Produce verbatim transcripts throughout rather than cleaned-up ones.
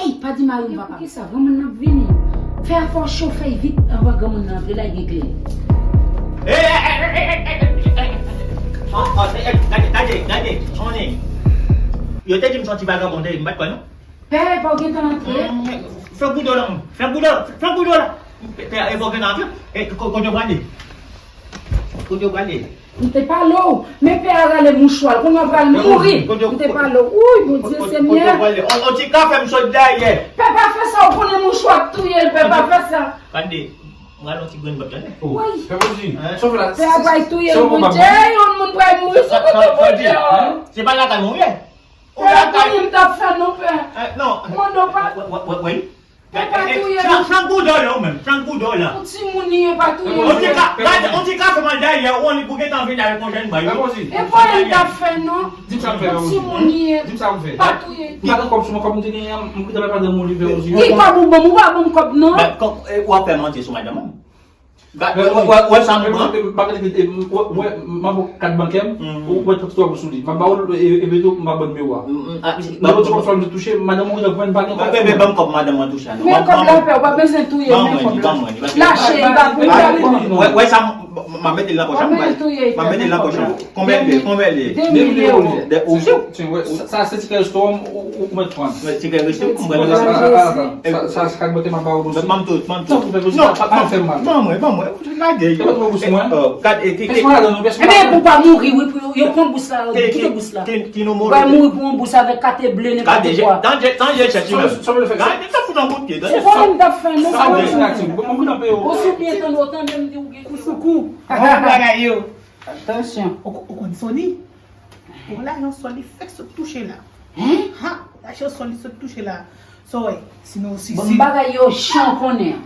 Ey, pa di mari m papa. Poukisa granmoun nan ap vini? Fè afè w cho, fè l vit anvan granmoun nan antre la, l gen kle. Gade, gade, gade, gade. Yo te di m se yon ti vagabon, m pa t kwè non. Pè, pa w gentan antre? Fè goudo la, fè goudo, fè goudo la. Pè, e pa w gentan antre? E, ko-, kote w prale? Kote w prale? M te pale w, men pè a rale mouchwa l, kounye a w pral mouri. M te pale w. Wouy, Bondye Senyè. Kote w prale? On, on ti kafe m sot dèyè. Pè pa fè sa, w konnen mouchwa ap touye l, pè pa fè sa. Gade, m rale yon ti grenn bòt, tande. Wouy. Pè Bondye, sa w fè la? Pè a pral touye l, Bondye, yon moun pral mouri sou kote Bondye. Se pa lakay mwen ye. Pè, konnen m t ap fè non, pè. Non. Mande w pa. Wi. Pè pa touye l. Frank Boudò la, ou menm. Frank Boudò la. Yon timoun li ye, pa touye l. On ti ka, gade, on ti ka fè mal dèyè, ou annik pou gentan vini avèk yon jèn bay. E pa yon m t ap fè non. Di m sa m fè, yon timoun li ye, pa touye l. M pa gen kòb sou mwen, kòb m te genyen an, m kite bay madanm ou li vè ozi. Ki kòb ou ban m? Ou pa ban m kòb non. Ou ap fè manti sou madanm ou. Wè, wè, wè sa m pran. M pa mete, wè, m ap kat bankè m, ou wè trant twa gou sou li. M ap ba ou, e, e, epi tou, m ap ban n biwo a. Nan yon ti kòb sou li touche, madanm ou gentan pran, pa gen kòb. Bebe, ban m kòb madanm mwen touche a non. Men kòb la, pè, ou pa bezwen touye l, men kòb la. Lache, li pa pou li. Wè, wè sa m, m ap mete l nan pòch la. M ap mete l nan pòch la. Konbyen l ye? Konbyen l ye? De mil ewo. Ou si? Sa se tikè resto a, ou mèt pran. Tikè resto, m pran. Sa se kat bankè m ap ba ou osi. Ban m tout, ban m tout. Non, pa fè m mal. Ban mwen, ban mwen. Lage. Gade, e, e, e, ebyen, pou pa mouri, wi, pou yo, yo pran bous la, yo kite bous la. Ou pa mouri pou yon bous avèk kate ble, nenpòt kwa. Gade, gade, chèch li menm. Gade, sa fout an kout pye, gade. Se pa yon m t ap fè, non, se pa yon m t ap fè. Ou sou pye tann, ou tande m di ou gen. Ou sou kou. Bon bagay yo. Atansyon. Ou, ou konn Sony? Bon, lajan Sony fèk sot touche la. Hein? Ha, lajan Sony sot touche la. Sa w wè, si nou, si, bon, si bagay yo chan konnen.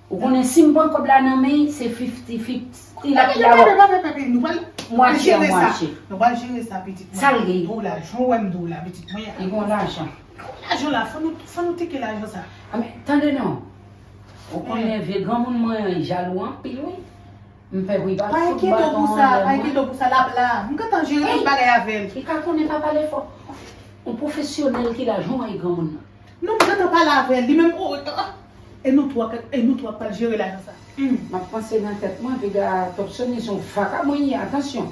Ou konnen si m pran kòb la nan men l, se fifty fifty. Li la, li la. Papi, papi, papi, nou pral, nou pral jere sa. Mwatye, mwatye. Nou pral jere sa, pitit mwen. Sa l gen? M di w la, jan w wè m di w la, pitit mwen. Li gon lajan. Li gon lajan la, fò nou, fò nou teke lajan sa. A, men, tande non. Ou konnen vye granmoun mwen an, li jalou anpil, wi. M pè pou li pa fout baton anndan mwen. Pa enkyete w pou sa, pa enkyete w pou sa, l ap la. M gentan jere tout bagay avè l. Li ka konnen pa pale fò. Yon pwofesyonèl ki la, jan w wè granmoun nan. Non, m gentan pale avè l, li menm, o, o, o. E nou twa, e nou twa k pral jere lajan sa. M ap panse nan tèt mwen, piga Top Sony se yon vakabon li ye, atansyon.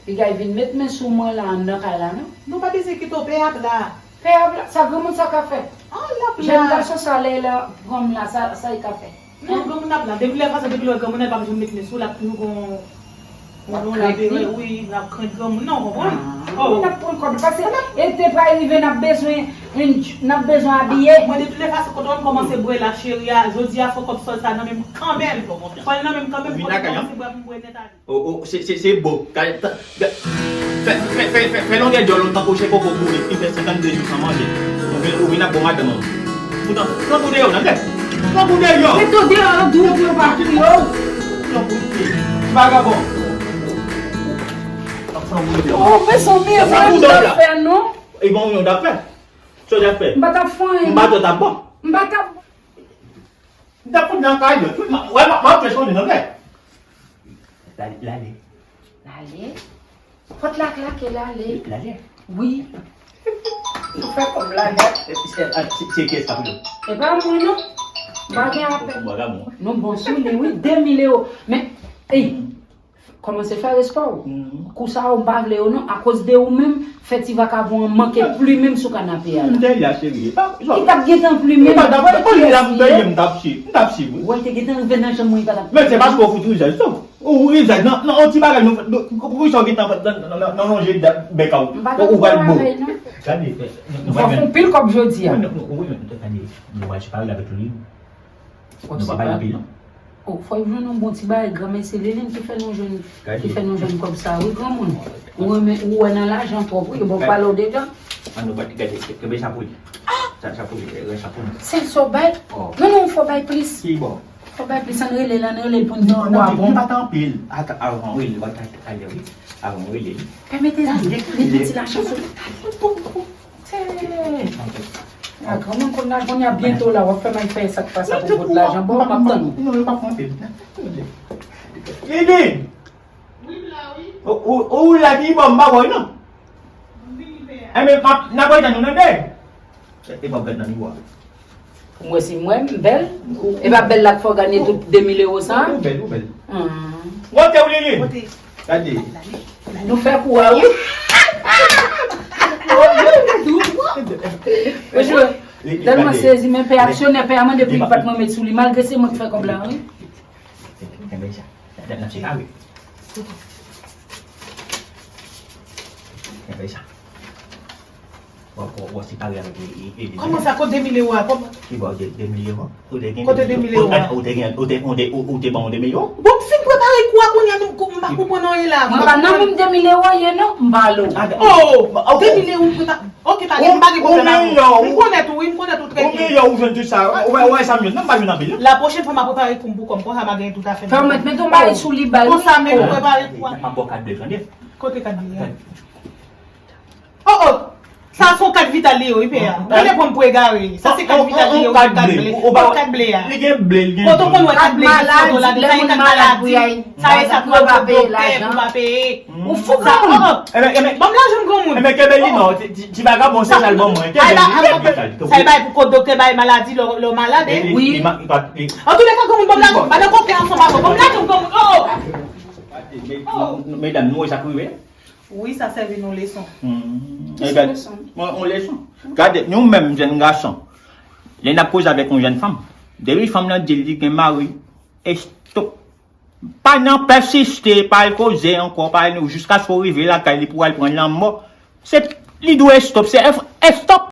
Piga l vin met men sou mwen la anndan kay la, non. Nou pa bezwen enkyete w, pè a ap la. Pè a ap la, sa granmoun sa ka fè? Jèn gason sa lè l pran m la, sa, sa l ka fè? Non, granmoun ap la. Depi lè konsa, depi lè granmoun nan pa bezwen met men sou l, l ap toujou gon, gon, gon lapere, wi, l ap krent granmoun nan, w konprann? N ap pran kòb, paske ete pral rive, n ap bezwen, n ap bezwen abiye. Mwen, de tout lè fason, kote w kòmanse bwè la, cheri a, jodi a, fò kòb sòl sa nan men m kanmenm. Fò l nan men m kanmenm, fò l kòmanse bwè pou m bwè nèt ale. O, o, se, se, se bo. Gade, ta- ga- fè, fè, fè, fè, fè longè dyòl ou tankou se koko boure ki fè senkannde jou san manje. Ou vin, ou vin ap bon madanm an. Poutan, pran kou deyò, tande? Pran kou deyò. Mete w deyò, di w pou yo pa kriye w. Pran kou deyò. Vagabon. Pran kou deyò. Oh, mezanmi, e pa yon zafè, non. E bon, yon zafè. Se yon zafè. M pa t ap fè anyen, non. M pa t ap bon. M pa t ap M t ap fout nan kay yo. Tout ma- wè, ma- m ap fè sonje nan kè. Lale. Lale. Lale. Pòt la klake, lale. Lale. Wi. Nou fè kòb la nèt. Se, se, se, se kiyès k ap ri? E pa mwen, non. M pa gen apèl. Bon, bon, bon. Nou bon sou li, wi. De mil ewo. Men, ey, kòmanse fè respè w. Kou sa yo, m pa vle yo non, akoz de ou menm, fè ti vakabon an manke plimen m sou kanape a la. M te la, cheri. Li t ap gentan plimen m. Li pa t ap, pou li la, m te ye, m t ap si, m t ap si, wi. Wè, li te gentan rive nan janm mwen, li pa t ap. Men se paske w fout rizaj tou. Ou rizaj, nan, nan yon ti bagay, nou, nou, pou kisa w gentan nan, nan, nan, nan lonje bèk a w, ou pral bo. Gade, nou, nou, nou pral fè yon pil kòb jodi a. Wi, nou, wi, nou, gade, nou pral separe avèk li. Nou pa bay anpil, non. Oh, fò yo jwenn yon bon ti bagay, granmèsi Liline ki fè nou jwenn, ki fè nou jwenn kòb sa, wi, granmoun. Ou renmen, ou wè nan lajan twòp, wi, yo ba w pale w dedan. An nou pa t gade, kenbe sa pou li. Sa, sa pou li, rès sa pou nou. Sèl sa w bay? Non, non, fò bay plis. Ki bò? Fò bay plis, ann rele l, ann rele l pou n di kou a bon. Non, non, li pa t anpil. Avan w rele, w a t ale, wi. Avan w rele li. Pèmèt li, mete ti lajan sou li. A, granmoun, konn la, kounye a byento la, w ap fè m al fè sa k pa sa pou pot lajan, bon, m ap tann ou. Non, yo pa pran anpil. Lili! Ou, ou, ou la ki bò, m pa wè w non. Enben, n ap, n ap wè tann nou nan de. E pa w gad nan miwa. Pou m wè si mwen, m bèl. E pa bèl la k fè w gade tout de mil ewo sa? Ou bèl, ou bèl. Wote w, Lili. Gade. Nou fè kou a, wi. Mesye, tèlman sezi, men pè aksyonè, pè a mande pou li pa t mwen met sou li, malgre se mwen k fè kòb la, wi. Kenbe sa. N ap separe. Kenbe sa. Bon, bon, bon, separe avèk li, li, li. Kòman sa, kote de mil ewo a? Kòman? Ki bò, de, de mil ewo? Ou te gen kote de mil ewo a? Ou te gen, ou te, ou te, ou, ou te ban mwen de mil ewo? Bon, m fin prepare kou a kounye a, nou, m pa konprann anyen la. Mwen pa nan menm de mil ewo ye non, m ba l ou. Oh, de mil ewo m prepare. Ok, pa gen, m pa gen pwoblèm avè w. M konnen tou, wi, m konnen tou trè byen. Ou milyon, ou jwenn tout sa. Ou wè, ou wè sa m jwenn, non, m pa jwenn anpil, non. La pwochèn fwa m ap prepare kou m pou kòm, konsa m a gen tout afè m. Fè w mèt met yon bagay sou li, ba l. Konsa menm, m prepare kou a. M ap ba w kat ble, tande? Kote kat ble a? Oh, oh! Sa se yon kat vital li ye, wi, pè a. Ou genlè pran m pou egare. Sa se kat vital li ye, wi, kat ble. Kat ble a. Li gen ble, li gen ble. Kote w konn wè kat ble, kat maladi, lè moun malad pou y al, sa e sa pou al kot doktè, pou pa peye. Ou fou, granmoun. Ban m lajan m, granmoun. Enben, kenbe li non, ti, ti, ti vagabon, se sa l ban mwen. Kenbe li, kenbe li. Sa e bay pou kot doktè, bay maladi, lè w, lè w malad, e? Wi. Antoulèka, granmoun, ban m lajan m. Pa nan koken ansanm avè w. Ban m lajan m, granmoun. Oh! Medam, nou wè sa k rive? Wi, sa sèvi nou leson. Hmm. Se yon leson. Yon, yon leson. Gade, nou menm jèn gason, lè n ap koze avèk yon jèn fanm, depi fanm lan di l li gen mari, estop. Pa nan pèsiste, pa al koze ankò, pa al jiskaske w rive lakay li pou w al pran lanmò. Se, li dwe estop, se estop.